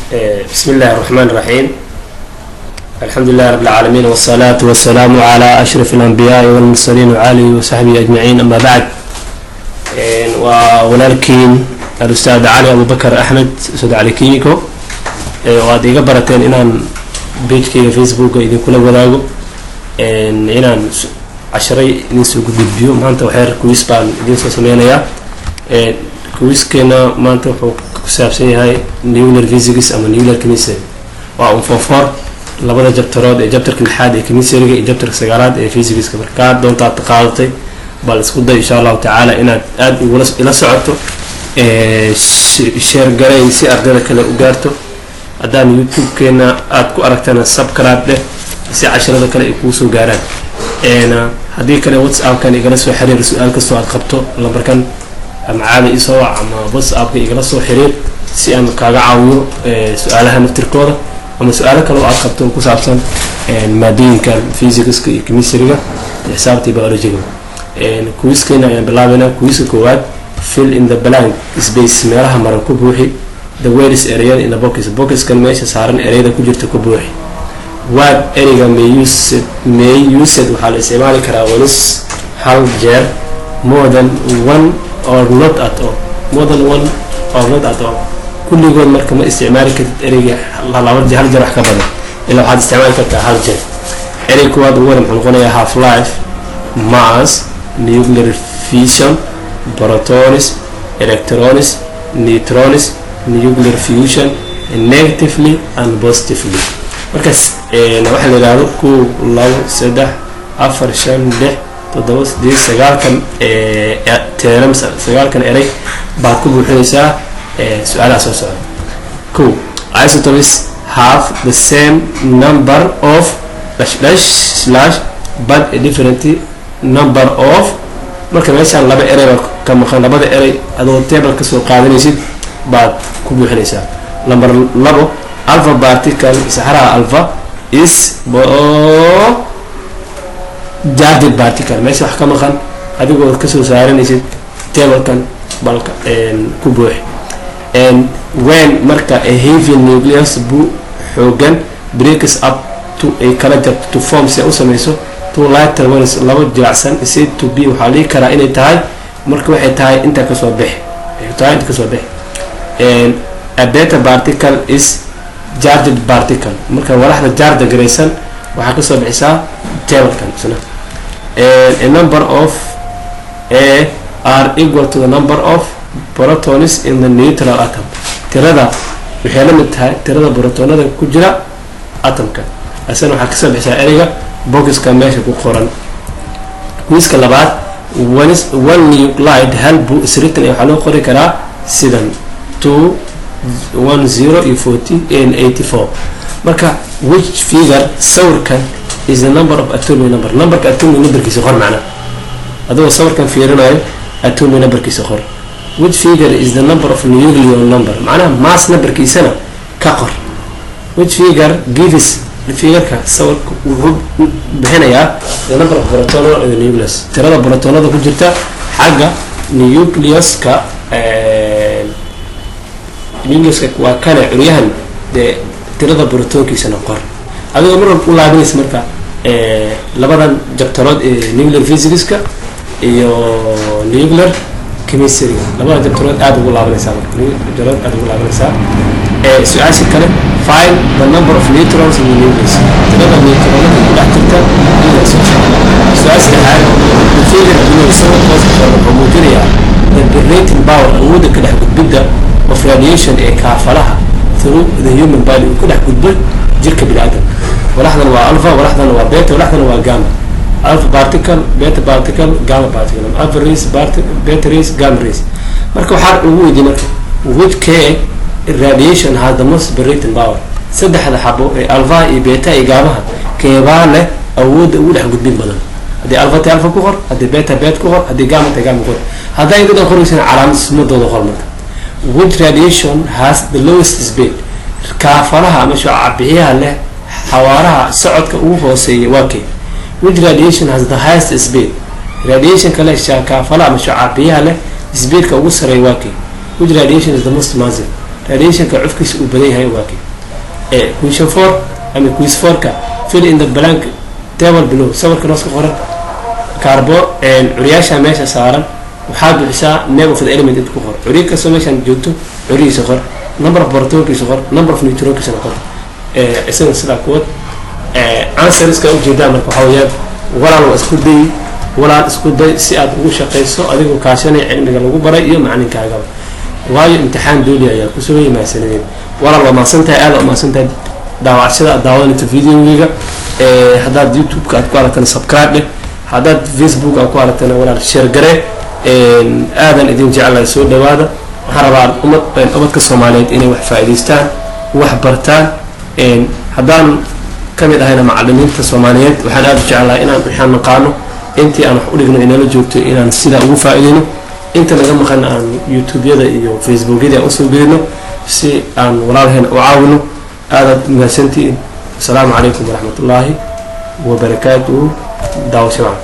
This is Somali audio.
بسم الله الرحمن الرحيم، الحمد لله رب العالمين، والصلاة والسلام على أشرف الأنبياء والمرسلين وآله وصحبه أجمعين، أما بعد. Walaalkiin Alustaad Cali Abubakar Axmed, Ustaad Cali Kimiko, oo aad iga barateen inaan pagekayga Facebooka idinkula wadaago, inaan casharay idin soo gudgudbiyo. Maanta waxyar quiz baan idiin soo sameynayaa. Quizkeena maanta wuxuu ku saabsan yahay nuclear physics ama nuclear chemistry. Waa un form four, labada chapterood ee chapterka lixaad ee chemistryga iyo chapterka sagaalaad ee physicska. Marka kaa doontaad qaadatay, bal isku day insha Allahu tacaala inaad aada igula ila socoto. Share garay si ardayda kale u gaarto. Haddaan YouTube-keena aada ku aragtana, subscribe dheh si casharada kale ay kuusoo gaaraan. Haddii kale, WhatsAppkan igala soo xiriir. Su-aal kastoo aad qabto, lambarkan ama caadi isoo wac ama WhatsAppka igala soo xiriir si aan kaaga caawiyo su-aalaha naftirkooda ama su-aalo kale oo aad qabto oo ku saabsan maadooyinkan physicska iyo chemistryga iyo xisaabta iyo biologyga. Quizkeena ayaan bilaabeynaa. Quizka koowaad: fill in the blank space, meelaha maran ku buuxi, the words, ereyada, in the box, boxkan meesha saaran ereyada ku jirta ku buuxi. Word, ereyga, may used, may used, waxaa la isticmaali karaa, once, hal jeer, more than one or not at all. More than one or not at all, kulligood marka ma isticmaali kartid ereyga laba hal jeer wax ka badan, ilaa waxaad isticmaali kartaa hal jeer. Erey kuwaad ugu hore muxuu noqonayaa? Half life, mass, nuclear fission, protons, electrons, neutrons, nuclear fusion, negatively and positively. Markaas waxaa la yidhahdo kow, labo, saddex, afar, shan, lix, toddoba, sideed, sagaalkan term, sagaalkan erey baad ku buuxinaysaa su-aalaha soo socda. Ko, isotopes have the same number of dash dash slash but a different number of. Marka meeshaan laba erey baa ka maqan. Labada erey adoo table kasoo qaadanaysid baad ku buuxinaysaa. Number labo, alpha particle, saxaraha alpha, is charged particle. Meesha wax ka maqan adigoo kasoo saaranaysid tablekan balka ku buuxi. When, marka, a heavy nucleus, bu xoogan, breaks up to, ay kala jabto, to form, si ay u sameyso, two lighter ones, laba jilicsan, is said to be, waxaa dhihi karaa inay tahay. Marka waxay tahay intaa kasoo bixi, waxay tahay inta kasoo bixi. A beta particle is charged particle. Marka walaxda charge garaysan waxaa kasoo bixisaa tablekan isna. A number of a are equal to the number of protons in the neutral atom. Tirada waxay la mid tahay tirada protonada ku jira atomka. Isana waxaa kasoo bixisaa ereyga boxka meesha ku qoran. Quizka labaad: one nuclide, hal bu, is written, waxaa loo qori karaa sidan: 2 1 0 iyo 14 and 84. Marka which figure, sawirkan, is the number of atomic number? Numberka atomic numberkiisa qor. Macna adigoo sawirkan fiirinayo, atomic numberkiisa qor. Which figure is the number of nucleon number? Macnaha mass numberkiisana ka qor. Which figure gives, figureka, sawirka wuxuu bixinayaa the number of proton in the nucleus? Tirada protonada ku jirta xagga nucleuska. Nucleuska waa kane, curyahan dee. Tirada protonkiisana qor adigoo mar walba u laabinaysa. Marka labadan chapterood ee nuclear physicska iyo nuclear chemistry, labada chapterood aada ugu laabanaysaa. Marka chapterood aada ugu laabanaysaa. Su-aasha kale: find the number of neutrons in the nucleus. Tirada neutronada ku dhex jirta nucleus. Su-aal saddexaad: the figure below, sawirka hoos ku qoran, wuxuu muujinayaa the penetrating power, awoodda ka dhex gudbidda, of radiation, ee kaafalaha, through the human body, uu ku dhex gudbo jirka biniaadamka. Walaxdan waa alpha, walaxdan waa beta, walaxdan waa gamma. Alpha particle, beta particle, gamma particle, alpha rays, beta rays, gamma rays. Marka waxaa ugu weydiiyey marka which k radiation has the most penetrating power? Saddexda xabo ee alpha iyo beta iyo gammaha, keebaa leh awoodda ugu dhex gudbin badan? Haddii alpha tay alpha ku qor, haddii beta beta ku qor, haddii gamma tay gamma ku qor. Hadday dadan qoraysana, calaamad sumadooda qor. Marka which radiation has the lowest speed? Kaafalaha ama shucac bixiyaha leh xawaaraha socodka ugu hooseeya waa kee? Which radiation has the highest speed? Radiationka leh, kaafalaha ama shucac bixiyaha leh speedka ugu sareeya waa kee? Which radiation is the most massive? Radiationka cufkiisa uu badan yahay waa kii. Question 4 ama quiz 4-ka: fill in the blank table below. Sawirka nooska qoran carbo curyaasha meesha saaran waxaad bixisaa name of the element. Inta ku qor curyo kastoo meeshaan joogto, curyihiisa qor, number of protonkiisa qor, number of neutronkiisana qor. Isaga sidaa kuwad answerska ujeedaa. Marka waxaa weeyaan, walaal, waa isku day, walaal, isku day si aad ugu shaqayso adigoo kaashanaya cilmiga lagu baray iyo macalinkaagaba, waayo imtixaan dooli ayaa kusoo yimaadsanadeen. Walaal, waa mahadsan tahay, aada mahadsan tahay daawacshada aad daawadanayto videogeyga. Haddaad YouTube-ka aad ku aragtana, subscribe dheh. Haddaad Facebook aad ku aragtana, walaal, share garee. Aadan idin jeclahay, soo dhawaada. Waxaan rabaa umadka Soomaaliyeed inay wax faa'iidaystaan, wax bartaan. Haddaan ka mid ahayna macalimiinta Soomaaliyeed, waxaan aada u jeclahay inaan waxaan naqaano intii aan wax u dhigno inala joogto inaan sidaa ugu faa'iideyno, inta naga maqan aan YouTube-yada iyo Facebookyada aan usoo gelino si aan walaalheena u caawino. Aadaad mahadsantihiin. Asalaamu calaykum waraxmat ullaahi wabarakaatuhu. Daawasho wacan.